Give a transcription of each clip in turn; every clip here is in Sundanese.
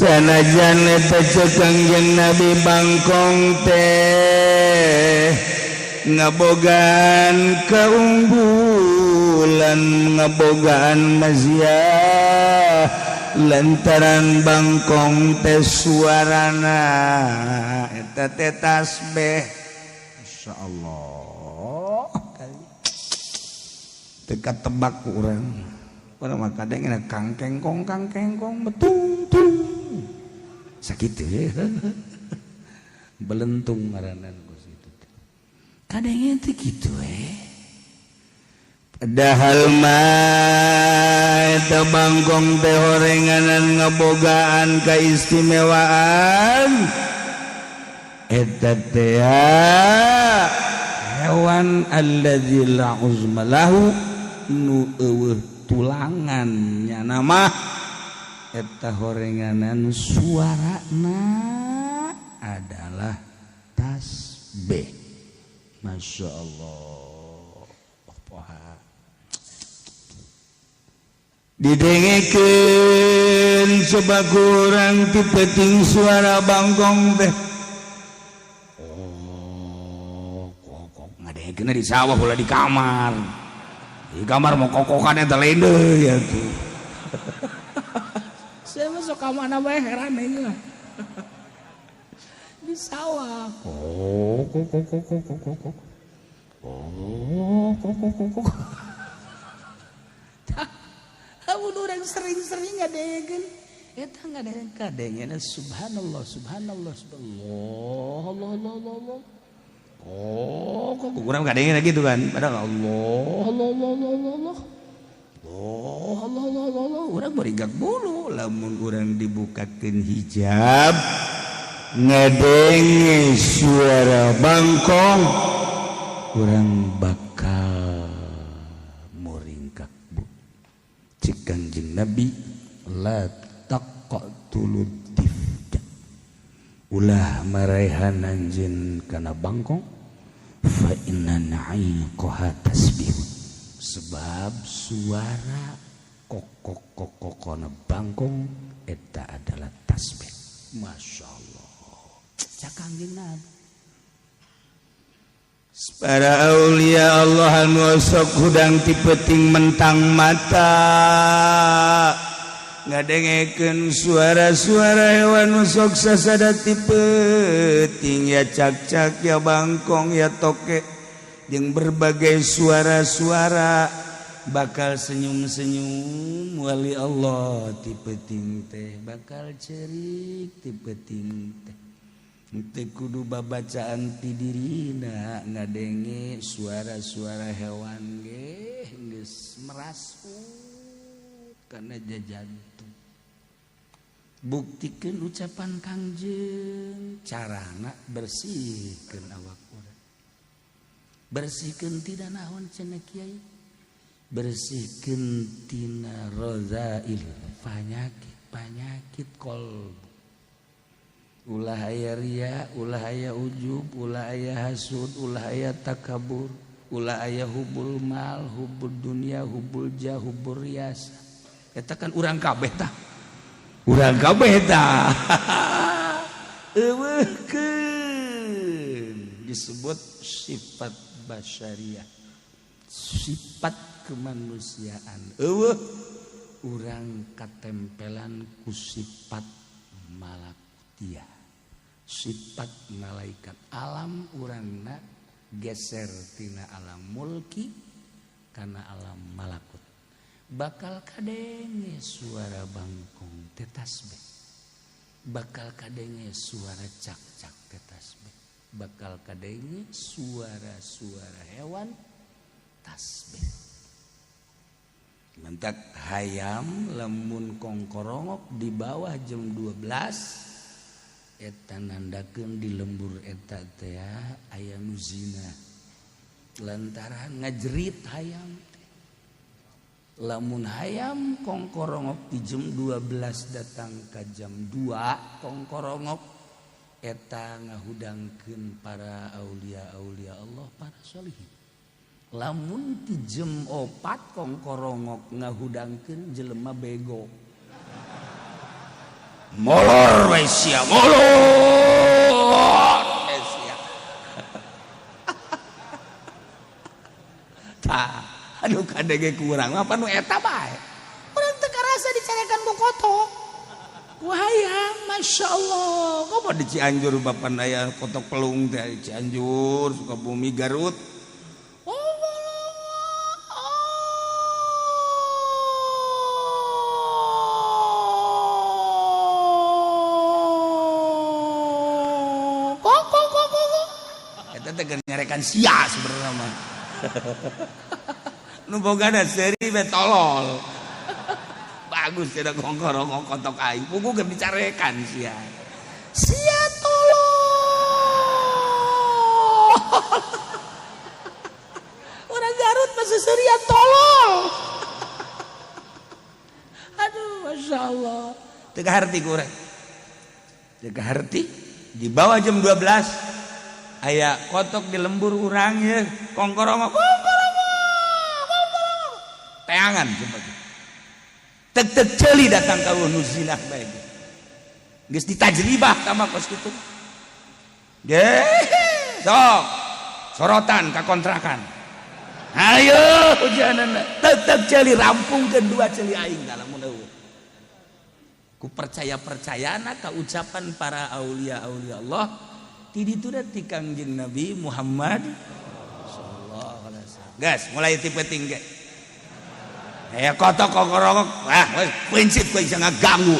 Sanajan eta cek Kangjeng Nabi bangkong teh ngabogaan keunggulan, ngabogaan maziah, lantaran bangkong teh suarana eta teh tasbih. Masya Allah, teka tebak ku urang. Urang mah kadang kang kengkong, kang kengkong, betung tung sakitu belentung ngaranan ku situ. Kadang teh kitu eh, padahal mah eta bangkong teh horenganan ngabogaan keistimewaan. Eta teh hewan alladzi la uzma lahu, nu euweuh tulangan nyana mah, eta horenganan suarana adalah tasbih. Masya Allah, poha didengekeun coba kurang ti peuting suara bangkong teh. Oh, kokok ngadengekeun di sawah, ulah di kamar. Di kamar mau kokokan eta lain deui ya tuh. Saya masuk ka mana bae heran ini lah. Di sawah. Oh, kok kok kok kok kok kok. Oh, kok kok kok kok. Amun urang sering-sering ngadengekeun eta, ngadengekeun kadengena subhanallah, subhanallah, subhanallah, Allah, Allah, Allah, Allah. Oh, kok kurang kadengena gitu kan? Padahal Allah, Allah, Allah, Allah, Allah, Allah. Allah, Allah, Allah, Allah, Allah. Urang beringkak bulu lamun urang dibukakeun hijab ngadenge suara bangkong, urang bakal muringkak. Bu, cek Kanjeng Nabi, la taqtulu tifda, ulah maraehan anjeun kana bangkong, fa inna na'iqaha tasbih, sebab suara kokok kokokona bangkong eta adalah tasbih. Masya Allah, cak Kangjeng Nabi. Para aulia Allah anu sok hudang ti peuting mentang mata ngadengekeun suara-suara hewan nu sok sasada ti peuting, ya cak-cak, ya bangkong, ya toke, jeung berbagai suara-suara, bakal senyum-senyum wali Allah ti peuting teh, bakal cerik ti peuting teh. Teu kudu babacaan ti dirina, ngadenge suara-suara hewan ge geus merasuk kana jajantung. Buktikeun ucapan Kangjeng, carana bersihkeun awak urang. Bersihkeun tina naon cenah, Kiai? Bersihkeun tina rozail, panyakit panyakit kolbu. Ulah aya ria, ulah aya ujub, ulah aya hasud, ulah aya takabur, ulah aya hubul mal, hubul dunia, hubul jah, hubul riasa. Eta kan urang kabeh tah, urang kabeh tah. Euweuhkeun disebut sifat basyariah, sifat kemanusiaan. Euweuh, urang katempelan ku sifat malakutiyah, sifat malaikat. Alam urangna geser tina alam mulki kana alam malakut, bakal kadenge suara bangkong teh tasbih, bakal kadenge suara cak-cak teh tasbih, bakal kadenge suara-suara hewan tasbih. Mentak hayam lamun kongkorongok di bawah jam 12, eta nandakeun di lembur eta teh aya nu zina, lantaran ngajerit hayam teh. Lamun hayam kongkorongok di jam 12 datang ke jam 2 kongkorongok, eta ngahudangkeun para aulia-aulia Allah, para sholihin. Lamun ti jam 4 kongkorongok, ngahudangkeun jelema bego. Molor we sia, molor we sia. Tah, aduh kadege kurang apa nu eta bae. Urang teu karasa dicarekan ku kotok. Wah, Masya Allah. Kok di Cianjur bapak aya kotok pelung teh di Cianjur, Sukabumi, Garut. Oh, kok kok kok kok. Eta teh nyarekan sia sebenarnya mah. Nu bogana seuri be tolol. Bagus tidak kongkorong kotok aing. Pugu ge dicarekan sia. Sia tolol. Orang Garut masih serian tolol. Aduh, Masya Allah. Teu kaharti ku urang. Teu kaharti di bawah jam 12 aya kotok di lembur urang ye kongkorong kongkorong kongkorong. Teangan coba. Tek-tek ceuli datang ka nu zinah bae. Geus ditajribah tama kos kitu. Ge, sok sorotan ka kontrakan. Ayo hujanana tek-tek ceuli rampungkeun dua ceuli aing dalam mun eueuh. Ku percaya-percayana ka ucapan para aulia-aulia Allah ti ditu ti Kangjeng Nabi Muhammad sallallahu alaihi wasallam. Gas, mulai ti peuting ge. Kotok kokorongok, ah, prinsip kowe bisa ngaganggu.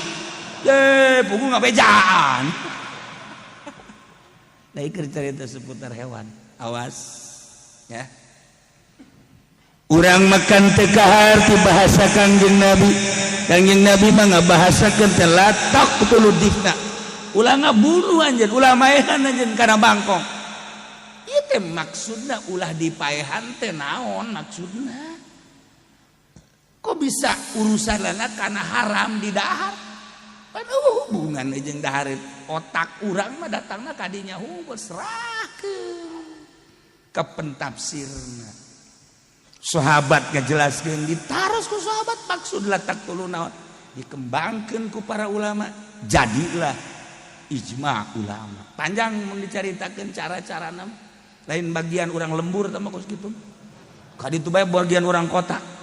Ye, pugu ngabejaan. Nah, ieu cerita seputar hewan. Awas, ya. Urang makan teu kaharti bahasa Kangjeng Nabi. Kangjeng Nabi mah ngabahasakeun teh latak tulu difna. Ulah ngabunuh anjeun, ulah maehan anjeun kana bangkong. Ieu teh maksudna ulah dipaehan teh naon maksudna? Kok bisa urusan lana karena haram di dahar? Kan hubungan jeung dahar otak urang mah datangna kadinya hungkul serahkeun ke pentafsirna. Sahabat ngajelaskeun ditaros ku sahabat maksud latak tulu naon dikembangkeun ku para ulama jadilah ijma ulama. Panjang mun dicaritakeun cara-carana lain bagian urang lembur tah mah kos kitu. Kaditu bae bagian urang kota.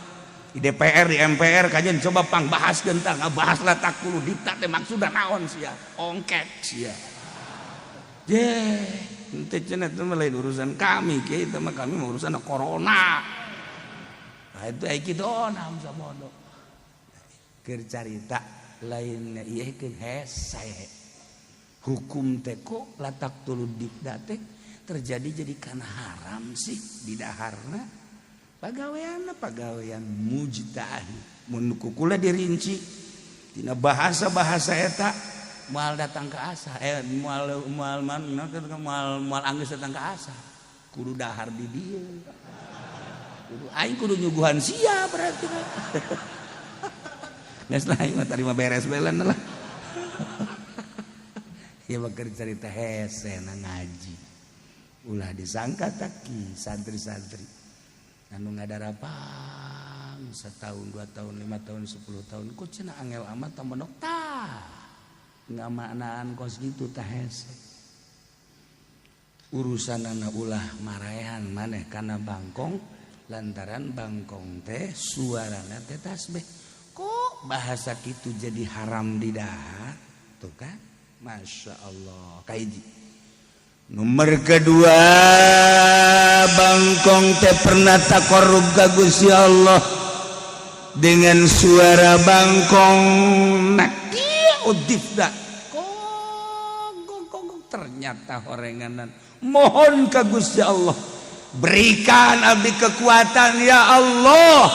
Di DPR, di MPR kajian coba pang bahas gentang, bahas latak tulu dipta teh maksudna naon sia, ongkek sia. Je, henteu cenah teh lain urusan kami, kieu teh mah kami mah urusan corona. Nah itu ai kitu onam sabodo. Keur carita lain ieu keun hese. Hukum teh kok latak tulu dipta teh terjadi jadi kana haram sih di daharna. Pagawean pagawean mujtahid mun kukula dirinci tina bahasa-bahasa eta moal datang ke asa moal moal moal moal anggeus datang ke asa kudu dahar di dieu kudu aing kudu nyuguhan sia berarti geus lah aing mah tarima beres belan lah. Ieu mah keur carita hese na ngaji ulah disangka taki santri-santri anu ngadarapang setahun 2 tahun 5 tahun 10 tahun ku cenah angel amat tambah tah ngamaknaan kos gitu tah hese urusan anak ulah maraehan maneh kana bangkong lantaran bangkong teh suarana teh tasbih kok bahasa kitu jadi haram di dahar tuh kan Masya Allah kaiji. Nomor kedua bangkong teh pernah takorub ka Gusti Allah dengan suara bangkong nakia udifda kok kok ternyata horenganan mohon ka Gusti Allah berikan abdi kekuatan ya Allah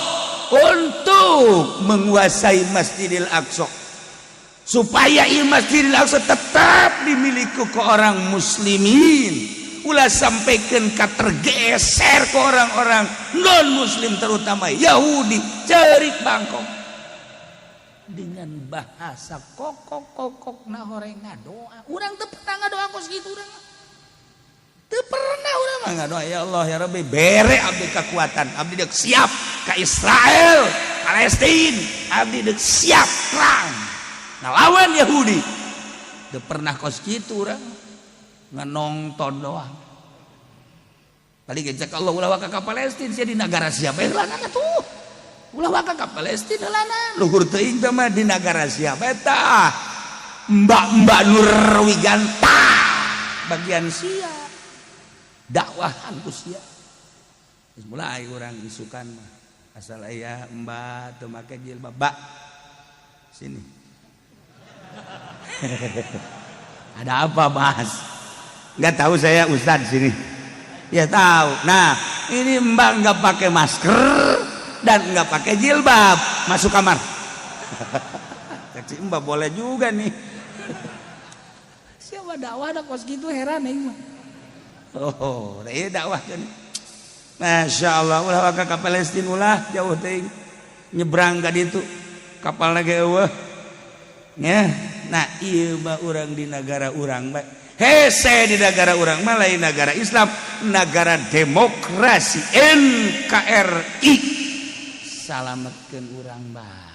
untuk menguasai Masjidil Aqsa supaya Masjidil Aqsa tetap dimiliki ke orang muslimin ulah sampaikan ka tergeser ke orang-orang non muslim terutama Yahudi cerik bangkong dengan bahasa kokok-kokok na horeng ngadoa urang teu pernah ngadoa kos kitu urang teu pernah urang mah ngadoa ya Allah ya Rabbi bere abdi kekuatan abdi deuk siap ka Israel Palestina abdi deuk siap perang. Ngalawan Yahudi. Teu pernah kos kitu urang. Nonton doang. Paling cek Allah, ulah waka ka Palestina sia, di negara siapa heulana tuh. Ulah waka ka Palestina heulana. Luhur teuing teh mah, di negara siapa eta? Mbak-mbak Nur Wiganta bagian sia. Dakwahan ku sia. Geus mulai urang isukan mah. Asal aya mbak teu make jilbab, "Mbak, sini." "Ada apa, Mas?" "Nggak tahu, saya ustadz sini." "Ya tahu. Nah, ini mbak nggak pakai masker dan nggak pakai jilbab, masuk kamar." Cek mbak, boleh juga nih. Siapa dakwah ada kos gitu, heran nih mah. Oh, iya, dakwah kan. Masya Allah, ulah waka ka Palestina, ulah jauh teuing. Nyebrang ka ditu. Kapal lagi eueuh. Ya, nah ieu mah urang di negara urang bae. Hese di negara urang mah, lain negara Islam, negara demokrasi NKRI. Salametkeun urang bae.